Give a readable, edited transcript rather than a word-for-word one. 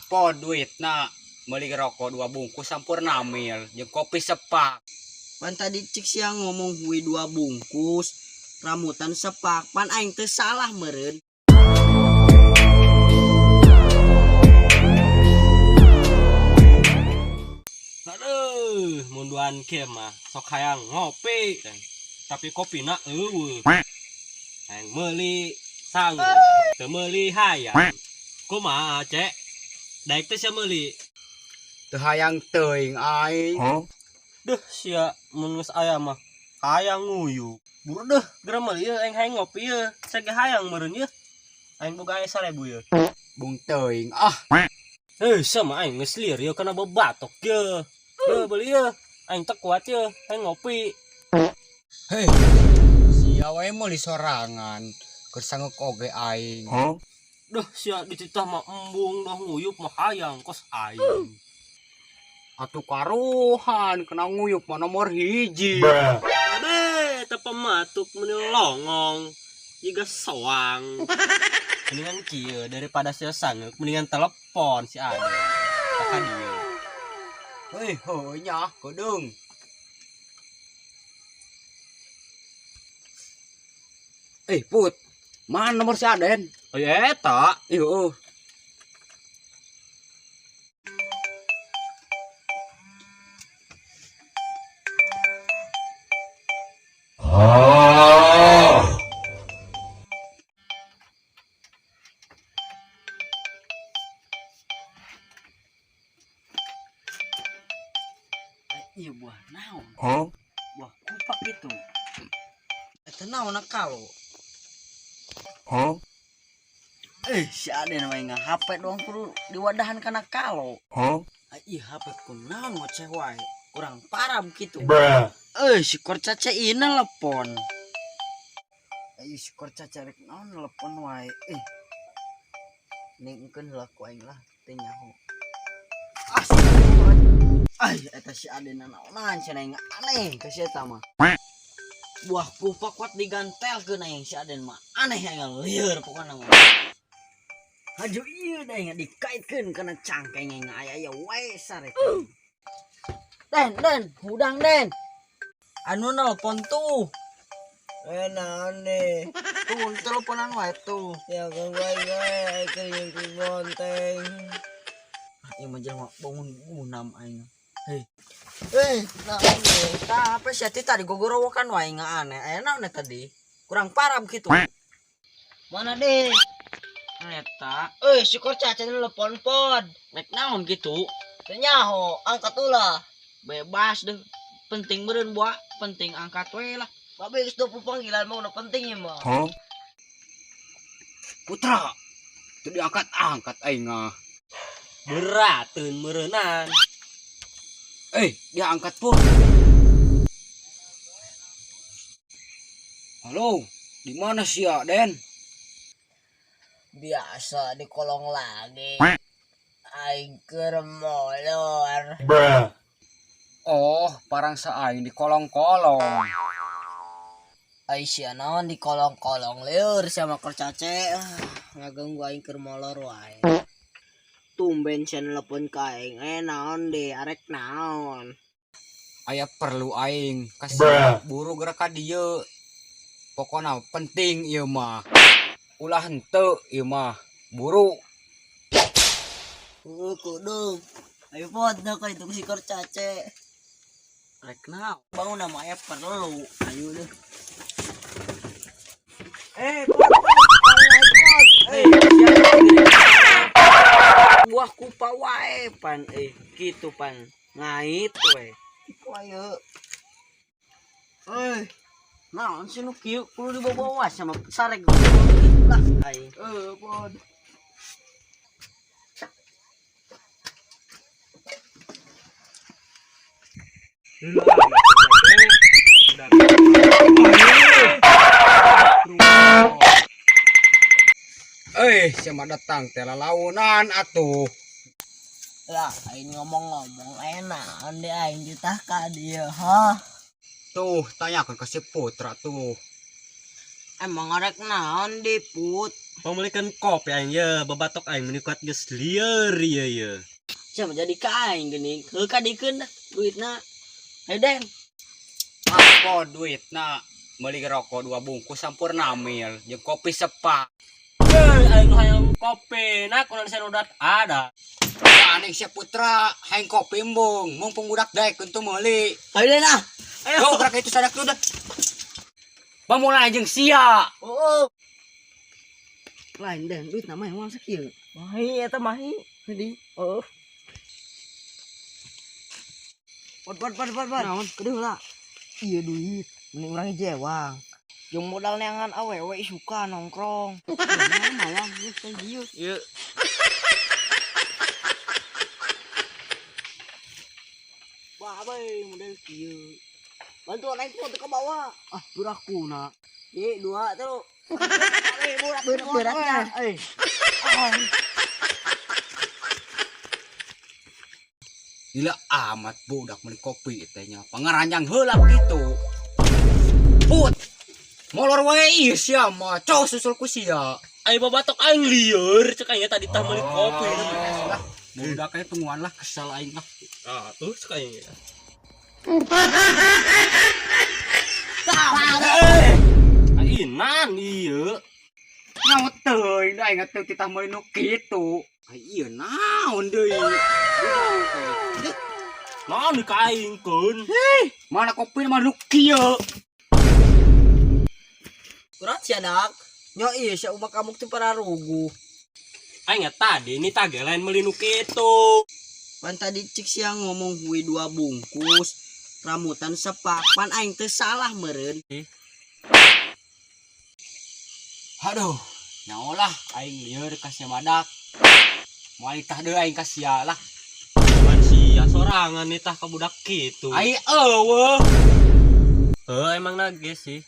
Po duitna meuli rokok 2 bungkus sampurna mil jeung kopi sepak. Pan tadi cik sia ngomong hui 2 bungkus rambutan sepak, pan aing teu salah meureun. Aduh, munduan kieu mah sok hayang ngopi tapi kopina eueuh. Hayang meuli sangu, teu meuli hayang. Kumaha, Cek? Daek teh sia meuli. Teu hayang teuing aing. Huh? Duh, sia mun geus aya mah hayang nguyuh. Buru deuh, geura meuli ieu aing hayang ngopi ieu. Sage hayang meureun ieu. Aing boga aya 1000 ieu. Bung teuing ah. Heuh, sama aing geus lieur ieu kana bebatok ieu. Heuh, beuli ieu. Aing teu kuat ieu, hayang ngopi. Hei, sia wae meuli sorangan. Keur sanggeuk oge aing. Huh? Duh, sia dititah mah embung doh nguyup mah hayang kos aing. Atuh karuhan kena nguyup mah nomor 1. Abe, teu pematuk meuni longong. Jiga soang. Mendingan kieu daripada sia sanggeuk mendingan telepon si Ade. Taka dieu. Hei, heuh nya kedeung. Put. Mana nomor si Aden? Oh, ya eta. Ih, heuh. Iya buah naon? Huh? Buah kupak gitu. Eta naon kalau? Huh? Si Aden mah nggak HP doang kudu diwadahan kana kalo. Huh? Ih, HP ku naon ngoceh wae. Kurang param gitu. Bruh. Si Korcaca ini telepon. Si Korcaca rek naon telepon wae. Ningkeun heula ku aing lah teu nyaho. Ay, eta si Aden naonan cenah aing aneh ka si eta mah. Buah kupak kuat digantelkeun aing si Aden mah. Aneh aing lieur pokona mah. Haju ieu da aing dikaitkeun kana cangkeng aing aya-aya wae sarek. Den, Den, hudang Den. Anu nelpon tuh. Naon deh? Tuh, teleponan wae tuh. Ya ganggu aing wae, aing keur jeung bonteng. Ah, ieu mah jelema bangun gunam aing. Hei. Naon deh? Tah, apa sih tadi gogorowokan wae nggak aneh. Aya naon tadi? Kurang parah gitu. Mana deh? Eta. Si Korcaca telepon pod. Rek naon gitu? Teu nyaho, angkat ulah. Bebas deh. Penting meureun buah, penting angkat we lah. Babe geus 20 panggilan mau nu penting ieu mah. Huh? Putra. Teu diangkat-angkat aing mah. Berateun meureunan. Dia angkat pun. Halo, di mana sih ya, Den? Biasa di kolong lagi. Aing keur molor. Bruh. Oh, parang sa aing di kolong-kolong. Ai sia naon di kolong-kolong lieur sama Korcace. Ah, ngaganggu aing keur molor wae. Tumben sia nelepon ka aing. Naon deh, arek naon? Aya perlu aing kasih Bruh. buru gerak ka dieu. Pokona penting ieu mah. Ulah henteu ieu mah. Buru. Heeh, kudu. Ayo pod dah ka itu si Korcace. Rek naon? Bangun nama aya perlu. Ayo deh. Pod, pod, pod. Buah kupa wae pan gitu pan ngait we. Ayo. Naon sih nu kieu kudu dibawa-bawa sama sarek lah aing. Pod. Siapa datang teh lalaunan atuh. Lah, aing ngomong-ngomong enak, ande aing ditah ka dieu, ha. Tuh, tanyakan ke si Putra tuh. Emang arek naon di Put? Pangmeulikeun kopi aing ye, babatok aing meni kuat geus lieur ieu ye. Sia mah jadi ka aing geuning. Heuh kadikeun dah duitna. Ayo Den. Apa duitna meuli rokok dua bungkus sampurna mil jeung kopi sepak. Heuh, aing hayang kopi, nah kunaon sia udat ada. Aneh sia Putra, hayang kopi embung, mumpung budak daek untuk meuli. Ayo Den ah. Ayo, gerak itu sadak udah. Pamula jeung sia. Oh. Lain Den, duit nama yang sakieu. Mahi eta mahi. Di. Oh. Pot pot pot pot pot. Naon? Keduh lah. Iya duit, mending urang jewang. Jeung modal neangan awewe suka nongkrong. Malah geus teh Ieu. Wah, model kieu. Bantuan aing pun ke bawah. Ah, burakuna. Ye, dua tuh. Beratnya. Eh. Gila amat budak meuli kopi teh nya. Pangaranjang heula gitu. Put. Molor wae ieu sia mah, cok susul ku sia. Aing babatok aing lieur cek aing tadi tah meuli kopi. Lah, budak aya tungguan lah kesel aing lah. Ah, tuh cek aing. Ainan ieu. Nyawa teuing da aing teh titah meuli nu kitu. Ai ieu naon deui? Naon ka aing keun? Mana kopi mah nu kieu? Berat sia dak. Nyo iya sia umak kamuk teh pararuguh. Aing tadi ini tage lain meuli nu kitu. Pan tadi cik siang ngomong hui dua bungkus, rambutan sepak, pan aing teu salah meureun. Aduh, nyawa lah aing lieur ka sia madak. Moal tah deui aing ka sia lah. Cuman sia sorangan nih tah ka budak kitu. Ai eueuh. Heuh, emang nage sih.